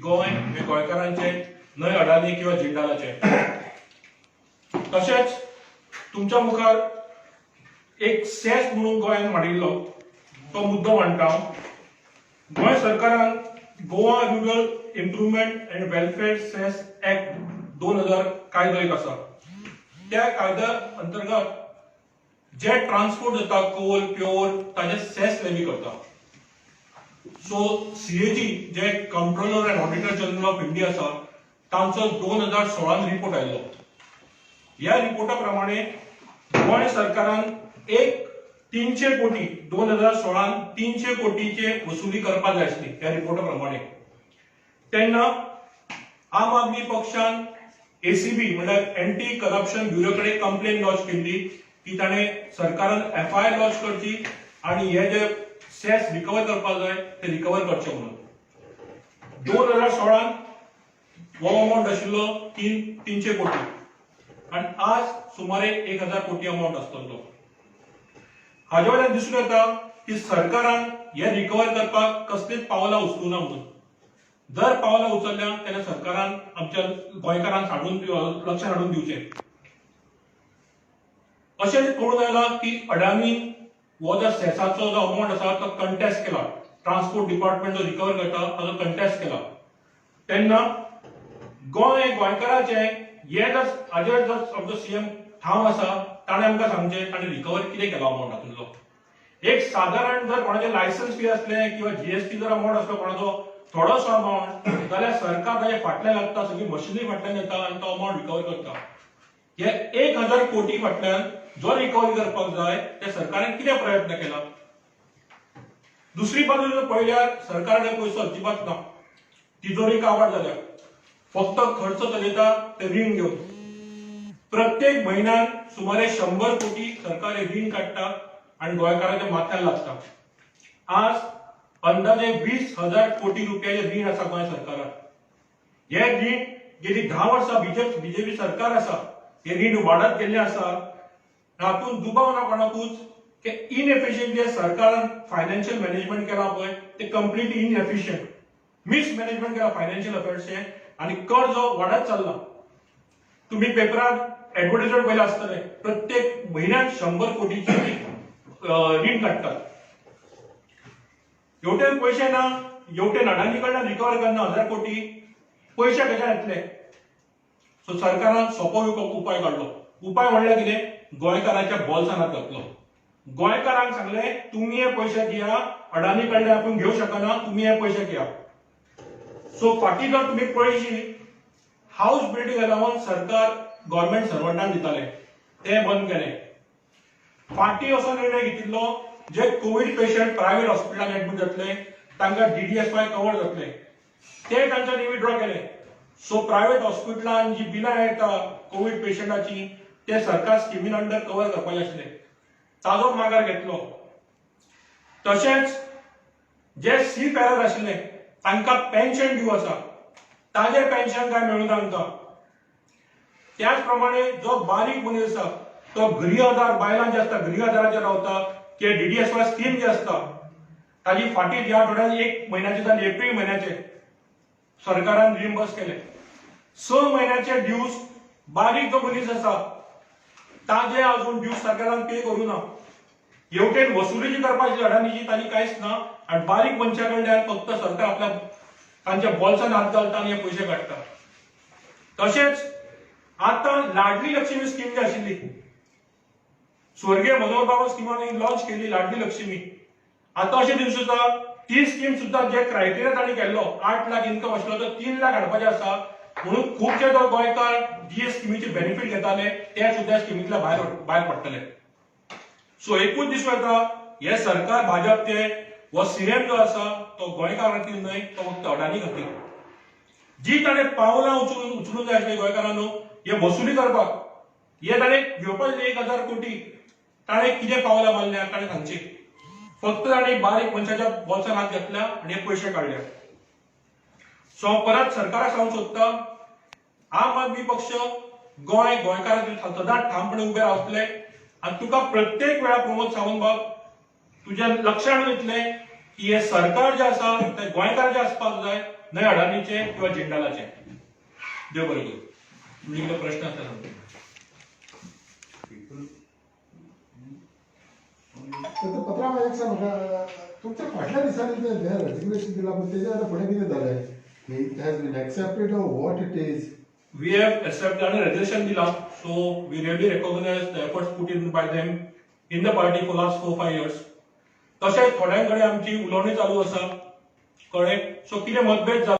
गोंय हें गोंयकारांचें, न्हय अडानी किंवा जिंदालाचें. तशेंच तुमच्या मुखार एक सेस म्हणून गोंयान मांडिल्लो तो मुद्दो मांडटा हांव. गोंय सरकारान Goa Rural Improvement and Welfare Cess Act 2000 कायदो एक आसा. त्या कायद्या अंतर्गत जे ट्रान्सपोर्ट जाता कोल प्योर, ताजे सेस लेवी करता. So CAG J Comptroller and Auditor General of India आसा, तांचो 2016 रिपोर्ट आयलो. ह्या रिपोर्टा प्रमाणे गोंय सरकारान एक 300 कोटी, 2016 300 कोटीचे वसुली करपाक जाय आसली ह्या रिपोर्टा प्रमाणे. तेन्ना आम आदमी पक्षान एसीबी म्हणल्यार एंटी करप्शन ब्युरो कडेन कंप्लेन लॉज केल्ली की ताणें सरकारान एफआयआर लॉज करची आणि हे जे सेस रिकवर करपाक जाय ते रिकवर करचे म्हणून. 2016 हो अमावंट आशिल्लो 300 कोटी आणि आज सुमारे 1000 कोटी अमावंट आसतलो. हाजे वयल्यान दिसून येता की सरकारान हे रिकवर करपाक कसलीच पावलां उचलूं ना म्हणून. जर पावलां उचलल्या जाल्यार सरकारान आमच्या गोंयकारांक हाडून लक्षात हाडून दिवचें. अशें कळून आयलां की अडानी हो जो सेसाचो जो अमावंट आसा तो कंटेस्ट केला. ट्रान्सपोर्ट डिपार्टमेंट जो रिकवर करता ताजो कंटेस्ट केला. तेन्ना गोंय हें गोंयकाराचें हे जर हाजेर जर आमचो सीएम ठाम आसा, ताणें आमकां सांगचें ताणें रिकवर कितें केला अमावंट हातूंतलो. एक सादारण जर कोणाचें लायसन्स फी असलें किंवा जीएसटी जर अमावंट आसलो कोणाचो थोडोसो अमावंट जाल्यार सरकार ताच्या फाटल्यान लागता, सगळी मशिनरी फाटल्यान येता आनी तो अमावंट रिकवर करता. हे 1000 कोटी फाटल्यान जो रिकवरी करपाक जाय ते सरकारान कितें प्रयत्न केला? दुसरी बाजू जर पळयल्यार सरकाराकडे पयसो अजिबात ना. तिजोरी काबार जाल्या. फक्त खर्च चलयता ते रीण घेवन. प्रत्येक म्हयन्यान सुमारे 100 कोटी सरकार हे रीण काडटा आणि गोंयकाराच्या माथ्यार लागता. आज अंदाजे 20,000 कोटी रुपयाचे रीण आसा गोंय सरकाराक. हे रीण गेली 10 वर्सां बीजेपी सरकार आसा, हे रीण वाडत गेल्ले आसा. हातूंत दुबाव ना कोणाकूच की इनएफिशियंट सरकारान फायनान्शियल मॅनेजमेंट केला पळय, ते कंप्लिटली इनएफिशियंट, मिसमॅनेजमेंट केला फायनान्शियल अफेअर्सचे आणि कर्ज वाडत चल्ला. तुम्ही पेपरात ऍडव्हर्टायजमेंट पयले आसतले, प्रत्येक म्हयन्याक 100 कोटीची रीण काडटात. हेवटेन पयशे ना, हेवटेन अडानी कडल्यान रिकवर करना 1000 कोटी. पयशे खंयच्यान येतले? सो सरकारान सोंपो उपाय काडलो. उपाय म्हणल्यार कितें? गोंयकाराच्या बोल्सान हात घातलो. गोंयकारांक सांगले, तुमी हे पयशे दिया, अडानी कडल्यान आपूण घेवंक शकना, तुमी हे पयशे घेया. सो फाटीं जर तुमी पळयशी, हाऊस बिल्डिंग अलावन्स सरकार गव्हर्मेंट सर्वंटांक दिताले, ते बंद केले. फाटीं असो निर्णय घेतिल्लो, जे कोवीड पेशंट प्रायव्हेट हॉस्पिटलान एडमीट जातले तांकां डीडीएसवाय कवर जातले, ते तांच्यानी विड्रॉ केले. सो प्रायव्हेट हॉस्पिटलान जी बिलां येता कोवीड पेशंटाची, ते सरकार स्किमीन अंडर कवर करपाचे आसले, ताजो मागार घेतलो. तशेंच जे सी फेरर आशिल्ले तांकां पेन्शन ड्यू आसा, ताजे पेन्शन काय मेळूं तांकां. त्याच प्रमाणे जो बारीक मनीस आसा, तो गृह आधार, बायलां जे आसता गृह आधाराचेर रावता किंवा डीडीएसवाय स्कीम जी आसता, ताजी फाटीं ह्या आठवड्यात एक म्हयन्याचे जाले, एप्रील म्हयन्याचे सरकारान रिइम्बर्स केले. 6 म्हयन्याचे ड्यूज बारीक जो मनीस आसा ताजे अजून ड्यूज सरकारान पे करूं ना. हेवटेन वसुली जी करपाची अडानीची, ताजी कांयच ना आणि बारीक मनशा कडल्यान फक्त सरकार आपल्या तांच्या बोल्सान हात घालता आनी हे पयशे काडटा. तशेंच आतां लाडली लक्ष्मी स्कीम जी आशिल्ली, स्वर्गीय मनोहर बाबा स्किमांनी लॉन्च केली लाडली लक्ष्मी, आतां अशें दिसूं ती स्कीम सुद्दां जे क्रायटेरिया तांणी केल्लो, 8 लाख इन्कम आशिल्लो तो 3 लाख हाडपाचे आसा म्हणून खुबशे जो गोंयकार जी स्किमीचे बेनिफीट घेताले ते सुद्दां स्किमींतल्या भायर भायर पडटले. सो एकूच दिसूं येता, हे सरकार भाजपचे हो सीएम जो आसा तो गोंयकार खातीर न्हय, तो फक्त अडानी खातीर. जी ताणें पावलां उचलून उचलून जाय आसली गोंयकारांनो हे वसुली करपाक, हे ताणें घेवपाक 1000 कोटी, ताणें कितें पावलां मारल्या ताणें सांगची. फक्त ताणें बारीक मनशाच्या बोल्सान हात घातल्या आनी हे पयशे काडले. सो हांव परत सरकाराक सांगूंक सोदता, आम आदमी पक्ष गोंय गोंयकारां सदांच ठामपणे उबे रावतले आनी तुका प्रत्येक वेळा प्रमोद सावंत बाब तुज्या लक्षात येतलें की हे सरकार जे आसा ते गोंयकाराचें आसपाक जाय, न्हय अडानीचे किंवा जिंदालाचे. देव बरें करूं. तुमचे कितें प्रश्न आसता सांगता. People तर पत्राव, एक सांग म्हाका, तुमच्या फाटल्या दिसांनी ते रेजिग्नेशन दिलां पळय, तेज्या आतां फुडें कितें जालें? It has been accepted or what it is? We have accepted आणि रेजिग्नेशन दिला, so we really recognize the efforts put in by them in the party for last 4-5 years. तशेंच थोड्यां कडेन आमची उलोवणी चालू आसा, कळ्ळें? सो कितें मतभेद जाले